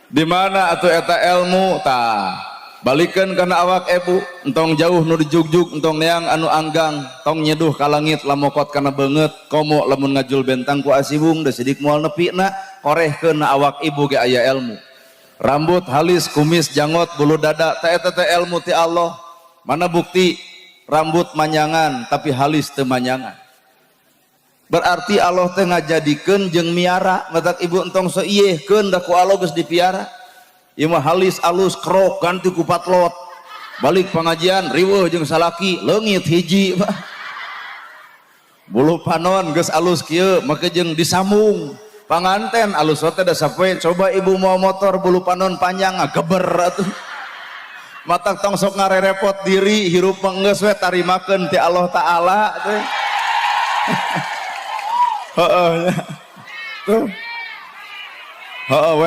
Di mana atuh eta ilmu? Tah, balikan kana awak ibu. Entong jauh nu dijugjug, entong neang anu anggang, tong nyeduh ka langit lamokot kana beungeut, komo lamun ngajul bentang ku asibung da sidik moal nepi na. Korehkeun na awak ibu ge aya ilmu. Rambut halis, kumis, janggot, bulu dada, teh eta teh ilmu ti Allah. Mana bukti rambut manyangan tapi halis teu manyangan? Berarti Allah teh ngajadikeun jeung miara. Matak ibu entong so iyehkeun, da ku Allah geus dipiara. Ieu mah halis alus kerok ganti ku patlot, balik pengajian riweuh jeung salaki, leungit hiji. Bulu panon geus alus kieu make jeung disambung panganten, alus teh da sapoe. Coba ibu mau motor bulu panon panjang, ngageber atuh. Matak tong sok ngarerepot diri, hirup mah geus we tarimakeun ti Allah Taala teh. Heeh, tuh, heeh.